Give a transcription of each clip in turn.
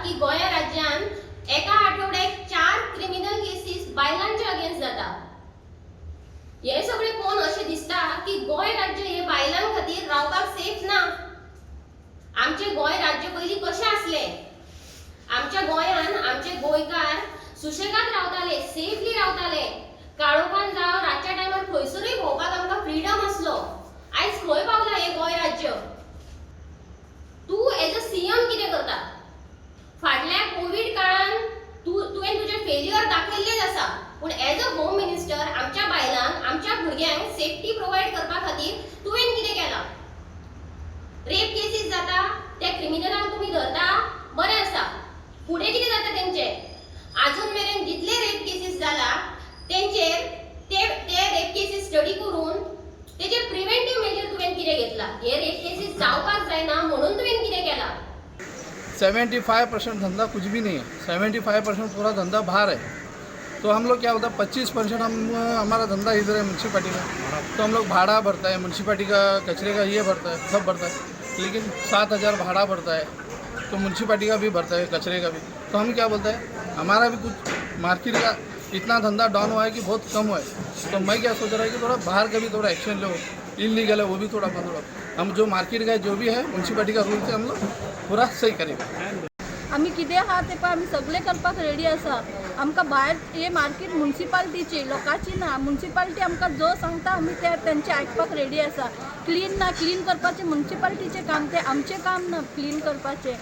की गोंया राज्यान एका आठवड्याक 4 क्रिमिनल केसीस बायलांच्या अगेन्स्ट जाता. हे सगळें पळोवन अशें दिसता की गोंय राज्य हे बायलां खातीर रावपाक सेफ ना. आमचें गोंय राज्य पयलीं कशें आसलें? आमच्या गोंयान आमचे गोंयकार सुशेगाद रावताले, सेफली रावताले. काळोखान जावं रातच्या टायमार खंयसरूय भोंवपाक आमकां फ्रिडम आसलो. आयज खंय पावला हें गोंय राज्य? तूं एज अ सीएम कितें करता? फाटल्या कोवीड काळान तुवें तुजें फेल्युअर दाखयल्लेच आसा, पूण एज अ होम मिनिस्टर आमच्या बायलांक, आमच्या भुरग्यांक सेफ्टी प्रोवायड करपा खातीर तुवें कितें केलां? रेप केसीस जाता, त्या क्रिमिनलांक तुमी धरता, बरें आसा. फुडें कितें जाता तेंचें? आजून मेरेन जितले रेप केसीस जाला तेंचेर ते ते रेप केसीस स्टडी करून तेजेर प्रिवेंटीव मेजर तुवें कितें घेतला? हे रेप केसीस जावपाक जायना म्हणून तुवें कितें केलां? 75% धंधा कुछ भी नहीं है. 75% पूरा धंधा बाहर है. तो हम लोग क्या होता है, 25% हम हमारा धंधा इधर है म्यूनसिपाली का, तो हम लोग भाड़ा भरता है म्यूनसिपाली का, कचरे का ये भरता है, सब भरता है. लेकिन 7,000 भाड़ा भरता है, तो म्यूनसिपाली का भी भरता है, कचरे का भी. तो हम क्या बोलते हैं, हमारा भी कुछ मार्केट का इतना धंधा डाउन हुआ है कि बहुत कम हुआ है. तो मैं क्या सोच रहा है कि थोड़ा बाहर का भी थोड़ा एक्शन लो, इलीगल है वो भी थोड़ा बंद हो. हम जो मार्केट का जो भी है, म्यूनसिपाली का रूल से हम लोग पूरा सही करेंगे. आमी कितें आहा तें पळय, आमी सगळें करपाक रेडी आसा. आमकां भायर हे मार्केट मुन्सिपाल्टीची, लोकांची ना. मुन्सिपाल्टी आमकां जो सांगता, आमी ते तेंचें आयकपाक रेडी आसा. क्लीन ना, क्लीन करपाचें मुन्सिपाल्टीचें काम, तें आमचें काम ना क्लीन करपाचें.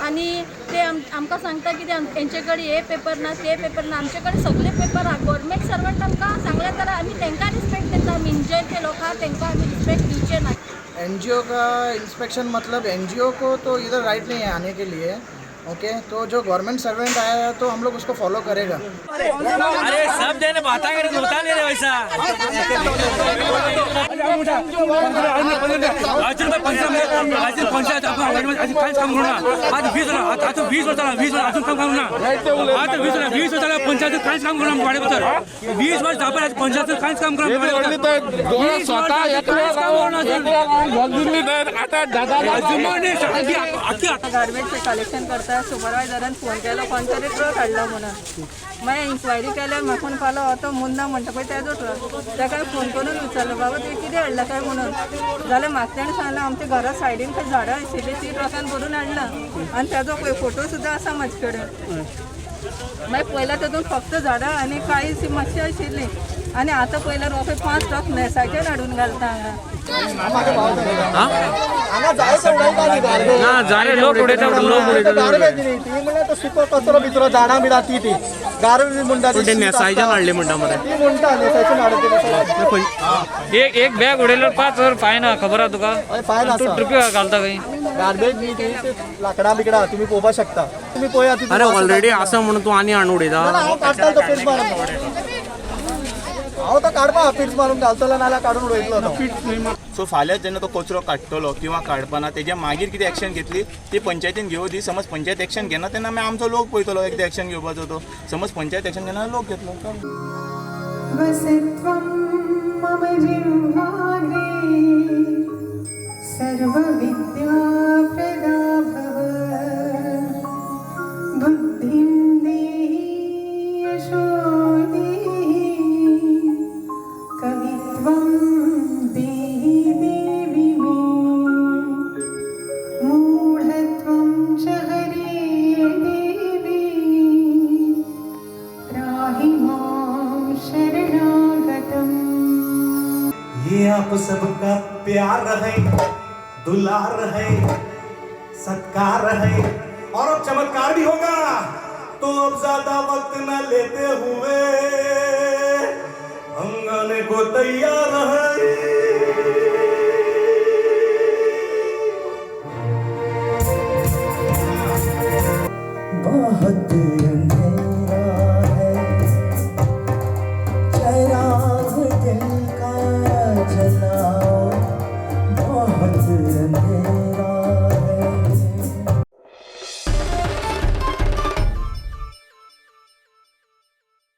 आनी ते आमकां सांगता कितें, हेंचे कडेन हे पेपर ना, ते पेपर ना. आमचे कडेन सगळे पेपर आहा. गोवोरमेंट सर्वंट आमकां सांगलें जाल्यार आमी तेंकां रिस्पेक्ट दिता. आमी इंजरचे लोक आहा, तेंकां आमी रिस्पेक्ट दिवचे ना. एनजीओ का इंस्पेक्शन मतलब एनजीओ को तो इधर राइट नहीं है आने के लिए. ओके, तो जो गवर्नमेंट सर्वेंट आया है तो हम लोग उसको फॉलो करेगा. अरे, सब जने बाता करे, होता नहीं रे वैसा. अजून 15, अजून पंचायत, अजून काहीच काम करू ना. आज 20, आता 20 वर्ष झाला, 20 वर्ष अजून काम करू ना. आता 20, 20 वर्ष झाला, पंचायत काहीच काम करू ना. भाडेपत्र 20 वर्ष झालं, आज पंचायत काहीच काम करू ना. स्वतः अजून गार्बेजचे कलेक्शन करता सुपरवायझरान फोन केलो, कोण तरी ट्रक हाडला म्हणून. मागीर इन्क्वायरी केल्यार म्हाका म्हणपालो, हो तो मुन्ना म्हणटा पळय तेजो ट्रक. ताका फोन करून विचारलो, बाबा, तुवें कितें हाडलां काय म्हणून. जाल्यार म्हाका तेणें सांगलें, आमच्या घरा सायडीन खंय झाडां आशिल्लीं, ती ट्रकान भरून हाडलां आनी तेजो पळय फोटो सुद्दां आसा म्हाजे कडेन. मागीर पयल्या तातूंत फक्त झाडां आनी काळी मातशी आशिल्लीं आनी आतां पयल्यार रोखडे पांच ट्रक नेसाच्यान हाडून घालता हांगा. हांगा जाय ते उडयता न्ही गार्बेज. ना, जाय लोक उडयता, लोक उडयता. गार्बेज न्ही ती, म्हणल्यार तो सुको कचरो बिचरो, झाडां बिडां ती ती गार्बेज म्हणटा ती. ते नेसायच्यान हाडली म्हणटा मरे. ती म्हणटा नेसायच्यान हाडटा. एक एक बॅग उडयल्यार 5,000 फायन आहा, खबर आहा तुका? हय, फायन तूं आसा. ट्रिपी घालता खंय. गार्बेज न्ही ती, ती लांकडां बिकडां तुमी पळोवपाक शकता, तुमी पळया ती. अरे, ऑलरेडी आसा म्हणून तूं आनी हाडून उडयता. ना, हांव काडटालो तो फिट्स मारून. हांव तो काडपा फिट्स मारून घालतलो, नाल्यार काडून उडयतलो तो. सो फाल्यां जेन्ना तो कचरो काडटलो किंवा काडपाना, तेज्या मागीर कितें एक्शन घेतली ती पंचायतीन घेवं दी. समज पंचायत एक्शन घेना, तेन्ना मागीर आमचो लोक पळयतलो कितें एक्शन घेवपाचो तो. समज पंचायत एक्शन घेना, लोक घेतलो. वस त्वं मम जिह्वाग्रे, सर्वविद्याप्रदा भव. बुद्धिं देहि, यशो देहि, कवित्वं देहि देवि मे. मूढत्वं च हरे देवी, त्राहि मां शरणागतम्. ये आप सबका प्यार है, दुलार है, सत्कार है और अब चमत्कार भी होगा. तो अब ज्यादा वक्त न लेते हुए हम गाने को तैयार है. बहुत अंधेरा है, चराग दिल का जला.